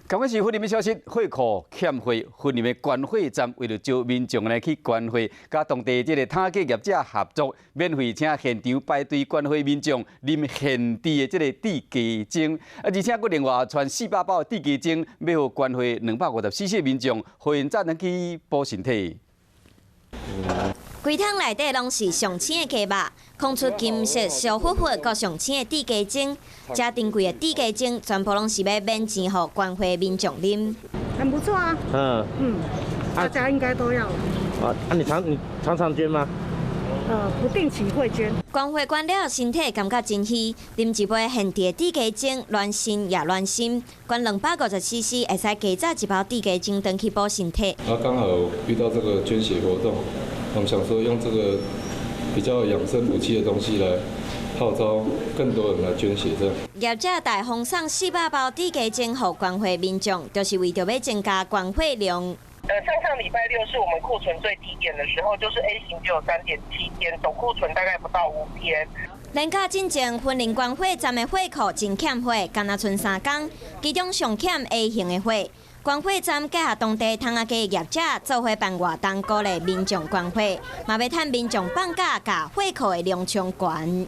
剛剛是雲林的消息，血庫欠血，雲林的捐血站為著招民眾來去捐血，佮當地這個桶仔雞業者合作，免費請現場排隊捐血民眾啉現製的這個滴雞精，啊，而且閣另外傳400包的滴雞精，欲予捐血254民眾，予𪜶早轉去補身體。規桶內底攏是上青的雞肉，空出金色燒乎乎、閣上青的滴雞精。這珍貴的滴雞精，全部攏是欲免錢予捐血民眾啉。很不錯啊。嗯，大家應該都要。啊，你常常捐嗎？不定期會捐。捐血捐了，身體感覺真虛，啉一杯現製的滴雞精，暖身也暖心。捐250 cc，會使加早一包滴雞精，轉去補身體。啊，剛好遇到這個捐血活動，我們想說用這個比較養生補氣的東西來號召更多人來捐血，這樣。業者大方送400包滴雞精予捐血民眾，就是為著欲增加捐血量。上上禮拜六是我們庫存最低點的時候，就是 A 型只有3.7天，總庫存大概不到5天。連假進前，雲林捐血站的血庫真欠血，干焦賰3工，其中上欠 A 型的血。捐血站結合當地桶仔雞業者做伙辦活動，鼓勵民眾捐血，嘛欲趁民眾放假，共血庫的量衝懸。